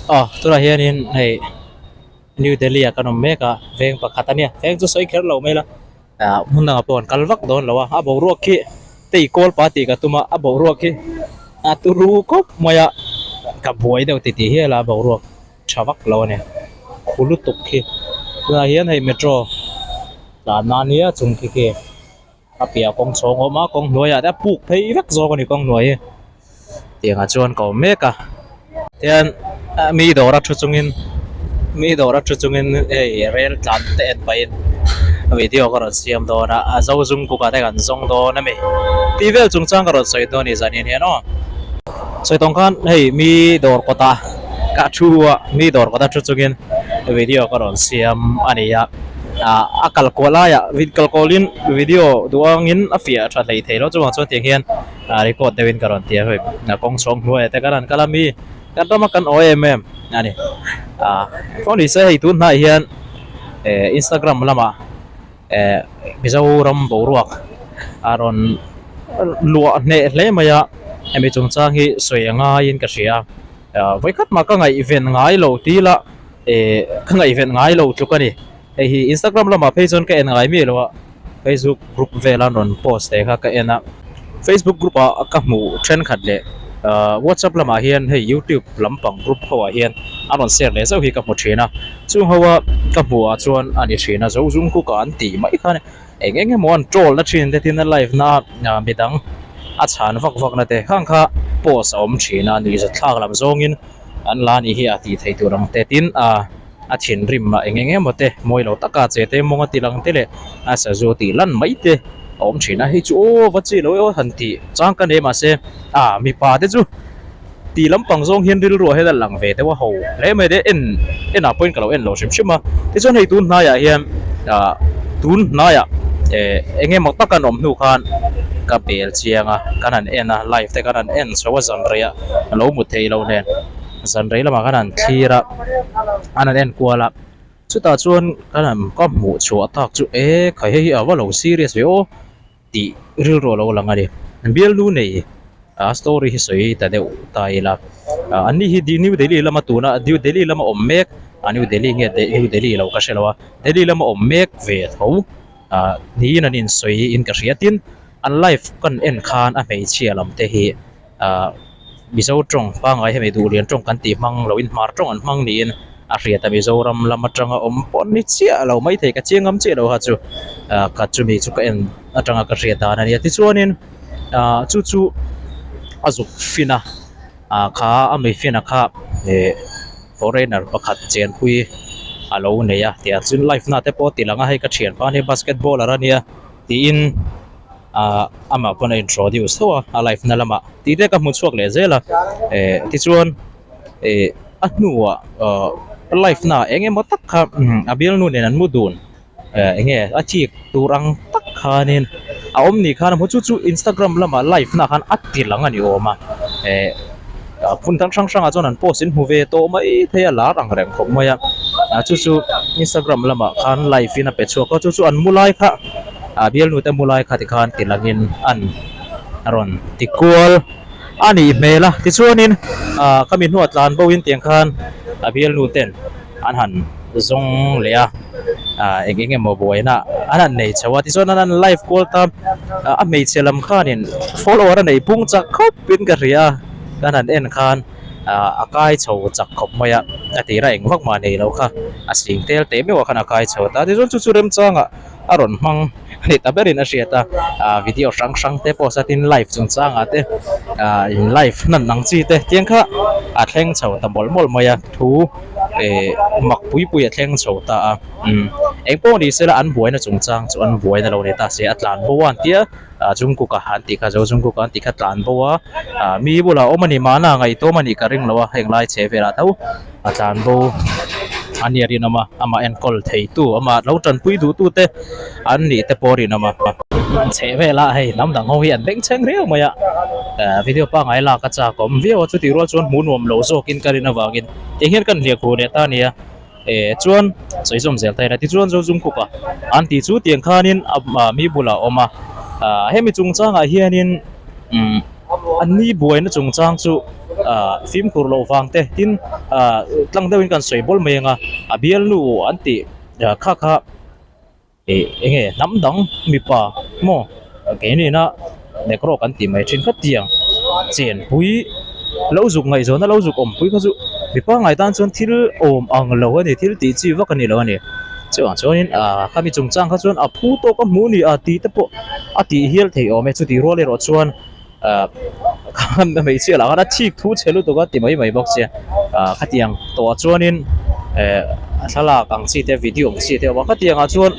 Aw tunah hianin hei New Delhi ah kan awm mek a veng pakhat a nia veng chu sawi kher lo mai la ah hmun dangah pawh an kal vak dawn lo a a boruak khi tei kawl pa tih ka tum a a boruak khi a turu khawp mai a ka buai deuh titih hial a a boruak tha vak lo a ni khu lutuk khi tunah hian hei metro tlan na nia chung khi khi. A piah kawng chhawng a awm a kawng hnuaiah te a puk phei vek zawk a ni kawng hnuai hi tiangah chuan ka awm mek a tihian mi dawr a thu chungin mi dawr a thu chungin hei rel tlan te en pahin video ka rawn siam dawn a a zo zum kuk ah te kan zawng dawn a mi tih vel chung chang ka rawn sawi dawn a ni zanin hian aw sawi tawng khan hei mi dawr kawtah ka thu a mi dawr kawta thu chungin video ka rawn siam a ni a. Ah a kal kuah laiah vid kal kualin video duh angin a fiah tha hlei thei lo chuvang chuan tiang hian ah record deuhin ka rawn ti a hei kawng chhawng hnuaiah te kan han kal a mi kan rama kan aw em em a ni ah pawh ni se hei tun hnaiah hian eh instagram lamah eh Mizoram boruak a rawn luah hneh hle mai a hemi chungchang hi sawi a ngaiin ka hria a vawikhat mah ka ngaihven ngai lo tih lah. Eh ka ngaihven ngai lo tluk a ni. Hei hi Instagram lamah phei chuan ka en ngai miah lo a, Facebook group vela an rawn post te kha ka en a. Facebook group ah ka hmuh thenkhat leh ah WhatsApp lamah hian hei YouTube lampang group ho ah hian an rawn share leh zauh hi ka hmu thin a. Chung ho a ka hmuh ah chuan a ni thin a, zo zum kuk ah an tih mai khan eng eng emaw an troll na thin te tin a live na ah midang a chhan vak vak na te khang kha post a awm thin a, nuihzat thlak lam zawngin. An la nih hi a tih theih tur ang te tin a a thinrim a eng eng emaw te mawi lo taka che te mawng a ti lang te leh a sazu tih lan mai te a awm thin a hei chu aw va chi lo e aw han tih chang ka nei mahse a mipa te chu tih lampang zawng hian rilru ah hian a lang ve deuh a ho hle mai te en enah pawhin ka lo en lo hrim hrim a tichuan hei tun hnaiah hian ah tun hnaiah eh eng emaw tak an awm hnu khan ka bel chiang a kan han en a live te kan han en chho a zan rei ah. A lo hmu thei lo nen zan rei lamah khan an thlir a an han en kual a chutah chuan kan han ka hmuh chhuah tak chu e khai hei hi a va lo serious ve aw tih rilru a lo lang a ni bialnu nei a story hi sawi ta deuh ta ila an ni hi New Delhi lama tuna New Delhi lama awm mek a New Delhi nge New Delhi lo ka hre lo a Delhi lama awm mek ve tho ah niin an insawi in ka hria tin an live kan en khan a hmeichhia lam te hi. ah Mizo tawng pangngai hemi duhlian tawng kan tih hmang loin hmar tawng an hmang niin a hriat a Mizoram lam atanga awm pawh ni chiah lo maithei ka chiang ngam chiah lo kha chu ah ka chumi chu ka en atanga ka hriat dan a nia tichuanin ah chu chu a zuk fin a ah kha a mi fin a kha eh foreigner pakhat chenpui a lo nei a tiah chuan live na te pawh a ti lang a hei ka thianpa ania basketballer a nia tiin. ah amah pawn a introduce tho a a live na lamah tih te ka hmu chhuak leh zel a eh tichuan eh a hnuah ah live na ah eng emaw tak kha a bialnu nen an mu dun eh eng nge a thik tur ang tak khanin a awm ni khan a hmu chu chu instagram lamah live na khan a ti lang a ni awm a eh hmun dang hrang hrangah chuan an post in hmu ve tawh mai thei a lar ang reng khawp mai a ah chu chu instagram lamah khan live in a pe chhuak a chu chu an mu lai kha. Ah bialnu te mulai kha tikhan ti langin an rawn ti kual a nih hmel a tichuanin ah khami hnuah tlan bo in tiang khan a bialnu ten an han zawng leh a ah eng eng emaw buaina an han nei chho a tichuan an han live kual ta a hmeichhe lam khanin follower a nei pung chak khawp in ka hria a kan han en khan ah a kai chho chak khawp mai a a tira eng vak mah nei lo kha a sing tel teh meuh a khan a kai chho ta tichuan chu chu remchangah. a rawn hmang a ni ta berin a hriat a ah video hrang hrang te pawh satin live chungchang ah te ah in live hnan ang chi te tiang kha a thleng chho ta mawlh mawlh mai a thu eh mak pui pui a thleng chho ta a umm eng pawh ni sela an buaina chungchang chu an buaina lo ni ta se a tlan bo a an tia ah jungkook a an tih kha zo jungkook a an tih kha tlan bo a ah mi bulah awm a ni mahna ngaitawm a nih ka ring lo a heng lai chhe velah tho. A tlan bo a nia rinawm a amah enkawl thei tu amah lo tanpui duh tu te an nih te pawh rinawm a chheh vel a hei hnam dang ho hi an bengchheng riau mai a eh video pangngai lak a chak awm viau a chutih rual chuan hmuh nuam lo zawk in ka rin avangin tiang hian kan hliah khuh leh ta a nia eh chuan sawi zawm zel ta ila tichuan zo zum khup a an tih chu tiang khanin a mi bulah a awm a ah hemi chungchangah hianin umm. An ni buaina chungchang chu ah fimkhur loh vang te tin ah tlang deuhin kan sawi bawl mai ang a a bialnu an tih kha kha ih eng nge hnam dang mipa maw keini ina negro kan tih mai thin kha tiang chenpui lo zuk ngaihzawn a lo zuk awmpui kha chu mipa ngai tan chuan thil awm ang lo a ni thil tih chi vak a ni lo a ni chuvang chuanin ah khami chungchang kha chuan a phu tawk a hmuh ni a tih te pawh a tih hial theih awm e chutih rual erawh chuan ah hmeichhia lah khan a thik thu chhe lutuk a ti mai mai bawk sia ah khatiang tawhah chuanin eh a thlalak ang chi te video ang chi te a awm a khatiang ah chuan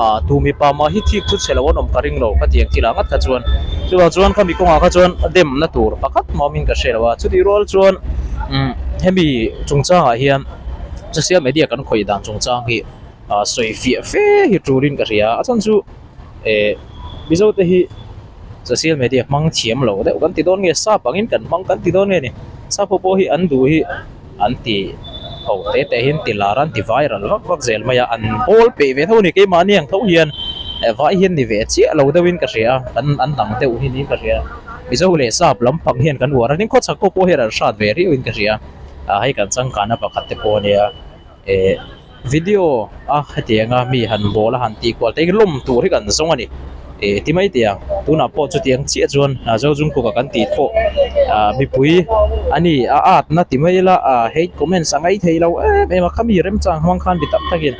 ah tu mipa mah hi thik thu chhe lo an awm ka ring lo khatiang thil ah ngat kha chuan chuvang chuan khami kawngah kha chuan a demna tur pakhat mah awmin ka hre lo a chutih rual chuan umm hemi chungchangah hian social media kan khawih dan chungchang hi ah sawi fiah fe hi turin ka hria a chhan chu eh mizo te hi social media hmang thiam lo deuh kan ti dawn nge sap angin kan hmang kan ti dawn nge ni sap ho pawh hi an duh hi an ti ho te te hian ti lar an ti viral vak vak zel mai a an bawl peih ve tho a ni keimahni ang tho hian vai hian ni ve chiah lo deuhin ka hria a kan an dang deuh hi niin ka hria mizo leh sap lampang hian kan uar a tin khawchhak ho pawh hian an hrat ve riauhin ka hria a hei kan changkanna pakhat te pawh a nia. Eh video a hetianga mi han bawl a han tih kual te hi lawm tur hi kan zawng a ni eh ti mai teh ang tunah pawh chutiang chiah chuan a zo chung kuka kan tih pawh ah mipui a ni a at na ti mai ila ah hate comments a ngaih theih lo em em a khami remchang hmang khan mi tam takin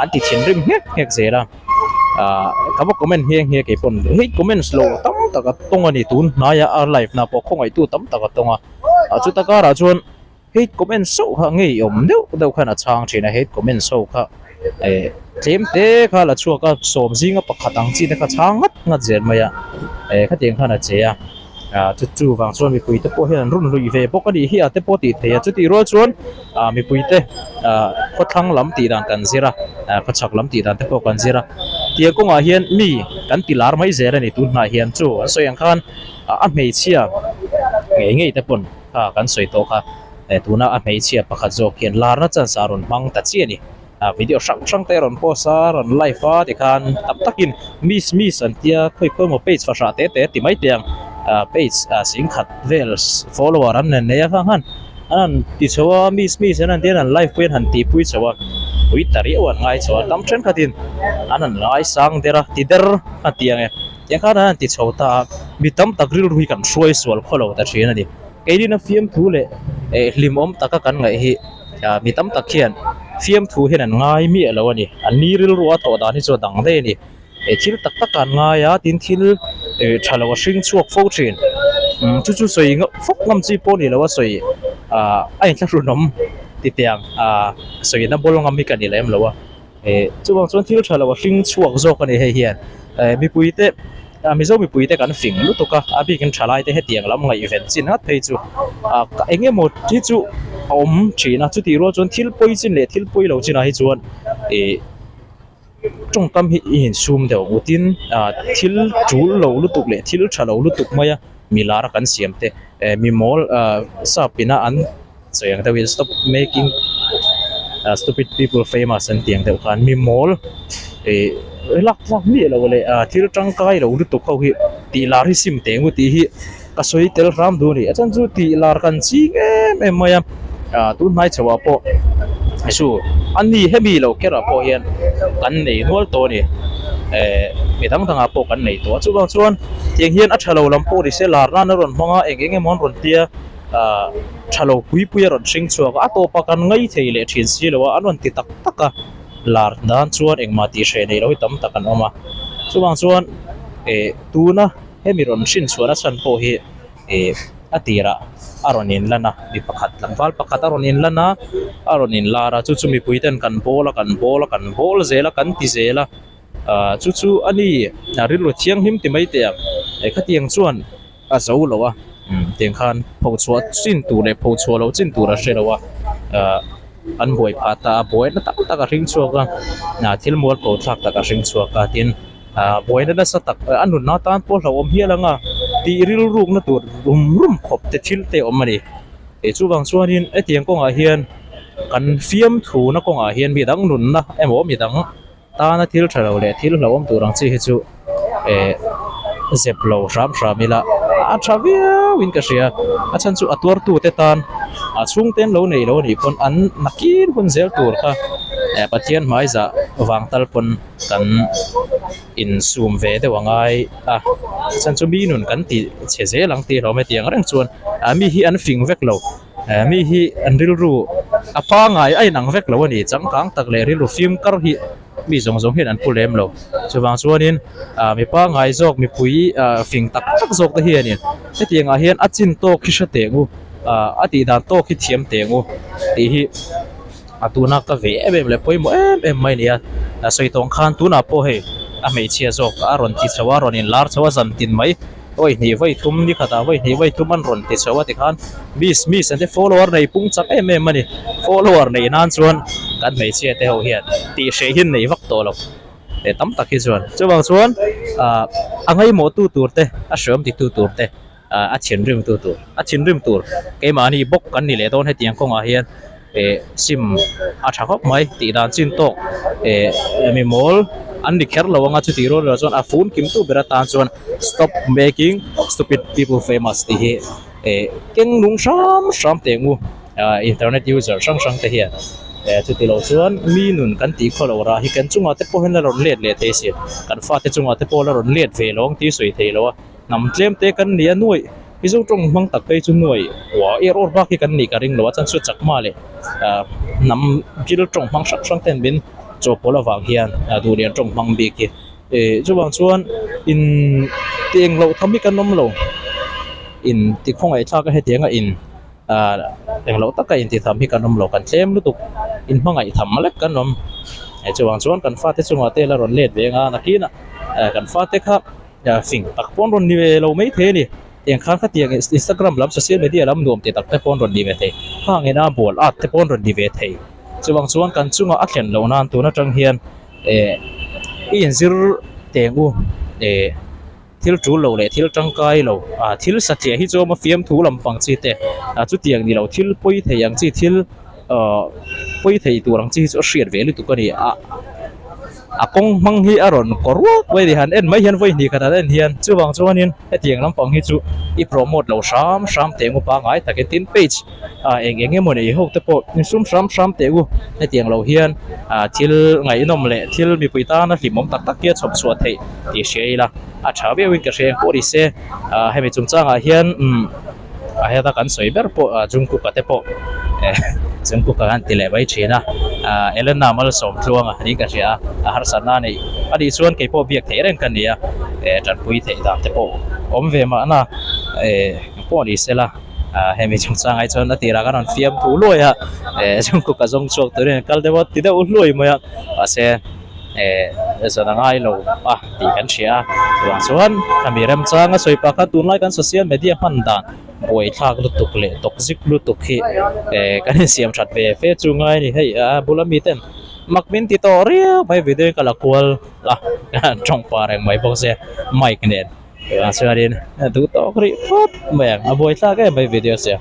an ti thinrim nghek nghek zel a ah ka va comment nghe nghe kei pawn hate comments lo tam tak a tawng a ni tun hnaia a live na pawh khawngaihtu tam tak a tawng a ah chuta karah chuan. Hate comments ho kha ngei awm deuh deuh khan a chhang thin a hate comments ho kha eh tlem te kha la chhuak a sawm zinga pakhat ang chi te kha chhang ngat ngat zel mai a eh khatiang khan a che a ah chu chu vang chuan mipui te pawh hian an rawn luih ve bawk a nih hi a te pawh tih theih a chutih rual chuan ah mipui te ah khawthlang lam tih dan kan zir a ah khawchhak lam tih dan te pawh kan zir a tiang kawngah hian mi kan ti lar mai zel a ni tun hnaiah hian chu an sawi ang khan a hmeichhia ngei ngei te pawn. Kha kan sawi tawh kha eh tuna a hmeichhia pakhat zawk hian larna chance a rawn hmang ta chiah a ni ah video hrang hrang te a rawn post a rawn live a tikhan tam takin miss miss an tia khawi khawi emaw page fahrah te te ti mai teh ang ah page ah singkhat vel follower an nen nei a khang khan an han ti chho a miss miss an han tia an han live pui an han tih pui chho a pui ta riau an ngai chho a tam thenkhatin an han ngai sang der a ti der a ti ang e. Tiang khan an han ti chho ta a, mi tam tak rilru hi kan hruai sual khaw lo ta thin a ni. Keinin a fiamthu leh eh hlimawm taka kan ngaih hi ah mi tam tak hian fiamthu hian an ngai miah lo a ni. An ni rilru a thawh dan hi chu a dang daih a ni. Eh thil tak tak an ngai a, tin thil eh tha lo a hring chhuak fo thin. Umm chu chu sawi fawk ngam chi pawh a ni lo a sawi ah a inthlahrunawm ti tiang ah sawina bawl ngam hi ka ni lem lo a. Eh chuvang chuan thil tha lo a hring chhuak zawk a ni hei hian eh mipui te ah mizo mipui te kan fing lutuk a a bikin thalai te hetiang lam ngaihven chin ngat phei chu ah eng emaw hi chu a awm thin a chutih rual chuan thil pawi chin leh thil pawi lo chinah hi chuan eh tawngkam hi i insum deuh ang u tin ah thil tul lo lutuk leh thil tha lo lutuk mai a milar a kan siam te eh mi mawl ah sap ina an. Sawi ang deuhin stop making ah stupid people famous an tih ang deuh khan mi mawl ih lak tlak miah lo leh ah thil tangkai lo lutuk ho hi tih lar hi sim teh ngu tih hi ka sawi tel hram duh a ni a chuan chu tih lar kan ching em em mai a ah tun hnai chho ah pawh chu a ni hemi lo kher ah pawh hian kan nei nual tawh a ni eh mi dang dang ah pawh kan nei tawh a chuvang chuan tiang hian a tha lo lam pawh ni se lar nan a rawn hmang a eng eng emaw an rawn tia. ah tha lo pui pui a rawn hring chhuak a a tawpah kan ngai thei leh thin si lo a an rawn ti tak tak a lar nan chuan engmah tih hreh nei lo hi tam tak an awm a chuvang chuan eh tuna hemi rawn hrin chhuahna chhan pawh hi eh a tirah a rawn inlan a mi pakhat tlangval pakhat a rawn inlan a a rawn inlar a chu chu mipui ten kan bawl a kan bawl a kan bawl zel a kan ti zel a ah chu chu a ni a rilru thianghlim ti mai teh ang eh khatiang chuan. a zo lo a umm tiang khan pho chhuah chin tur leh pho chhuah loh chin tur a hre lo a ahh an buai phah ta a buaina tam tak a hring chhuak a ah thil mualpho thlak tak a hring chhuak a tin ah buaina nasa tak a nunna tan pawh hlauhawm hial ang a tih rilrukna tur rum rum khawp te thil te a awm a ni eh chuvang chuanin hetiang kawngah hian kan fiamthuna kawngah hian midang nunna emaw midang. Tana thil tha lo leh thil hlauhawm tur ang chi hi chu eh zep lo hram hram ila. a tha viau in ka hria a chhan chu a tuar tu te tan a chhungte an lo nei lo anih pawn an nakin hun zel tur kha eh Pathian hmai zah vang tal pawn kan insum ve deuh a ngai a a chhan chu mi nun kan tih chhe zel ang tih hlawm hetiang reng chuan ah mi hi an fing vek lo eh mi hi an rilru a pangai a inang vek lo a ni changkang tak leh rilru fim kar hi mi zawng zawng hian an pu lem lo chuvang chuanin ah mi pangai zawk mipui ah fing tak tak zawk te hianin hetiang ah hian a chin tawk hi hre teh ang u ah a tih dan tawk hi thiam teh ang u tih hi a tuna ka ve em em leh pawimawh em em mai a ni a a sawi tawng khan tunah pawh hei a hmeichhia zawk a rawn ti chho a rawn inlar chho a zan tin mai vawi hnih vawi thum ni khatah vawi hnih vawi thum an rawn ti chho a tikhan miss miss an te follower nei pung chak em em a ni follower neih nan chuan kan hmeichhia te ho hian tih hreh hi an nei vak tawh lo eh tam tak hi chuan chuvang chuan ah a ngaimawh tu tur te a hreawm ti tu tur te. A thinrim tu tur a thinrim tur keimahni bawk kan ni leh dawn hetiang kawngah hian eh sim a tha khawp mai tih dan chin tawk eh mi mawl an ni kher lo anga chutih rual erawh chuan a fun kim tu ber atan chuan stop making stupid people famous tih hi eh keng nung hram hram teh ang u ah internet user hrang hrang te hian eh chuti loh chuan mi nun kan tih khaw loh rah hi kan chungah te pawh hian la rawn let leh thei si kan fate chungah te pawh la rawn let ve lo ang tih sawi thei lo a. Hnam tlem te kan ni a nuaih Mizo tawng hmang tak phei chu nuaih uah er awr bak hi kan nih ka ring lo a chuan chu chakma leh ah hnam thil tawng hmang hrang hrang ten min chawhpawlh avang hian duhlian tawng hmang bik hi ih chuvang chuan in ti engloh tham hi kan awm lo in ti khawngaih thlak a hetiang a in ah engloh taka in ti tham hi kan awm lo kan tlem lutuk in hmangaih tham lek kan awm chuvang chuan kan fate chungah te la rawn let ve anga nakinah kan fate kha. Fing tak pawn rawn ni ve lo mai thei a ni. Tiang khan khatiang Instagram lam social media lam nuam ti tak te pawn rawn ni ve thei. Hang ina bual at te pawn rawn ni ve thei. Chuvang chuan kan chunga a thlen loh nan tun atang hian eh i inzir teng u eh thil tul lo leh thil tangkai lo ah thil satliah hi chu a awm a fiamthu lampang chi te ah chutiang ni lo thil pawi thei ang chi thil ah pawi thei tur ang chi hi chu a hriat ve lutuk a ni a. A kawng hmang hi a rawn kaw ruak mai a ni han en mai hian vawi hnih khat an en hian chuvang chuanin hetiang lampang hi chu i promote lo hram hram teh ang u pangngai takin tin page ah eng eng emaw nei ho te pawh insum hram hram teh u hetiang lo hian ah thil ngaihnawm leh thil mipui tana hlimawm tak tak hi a chhawp chhuah theih tih hria ila a tha viauin ka hria engpawh ni se ah hemi chungchangah hian umm a heta kan sawi ber pawh ah Jungkook-a te pawh eh Jungkook-a kan ti leh mai thin a ah Elena Malsawmtluanga niin ka hria a a harsatna a neih a nih chuan kei pawh biak theih reng ka ni a eh tanpui theih dan te pawh awm ve mahna eh pawh ni sela ah hemi chungchang ai chuan a tirah kan rawn fiam thu luai a eh Jungkook-a zawng chhuak turin an kal deuh a ti deuh hluai mai a mahse eh zan a ngai lo a tih kan hria a chuvang chuan khami remchanga sawi pah kha tunlai kan social media hman dan buaithlak lutuk leh toxic lutuk hi eh kan insiam that ve fe chu ngai a ni hei a bula mi ten mak min ti tawh riau mai video in ka la kual a tawng pah reng mai bawk sia mic nen chuvang chuanin duh tawk rih phawt mai ang a buaithlak em mai video siam.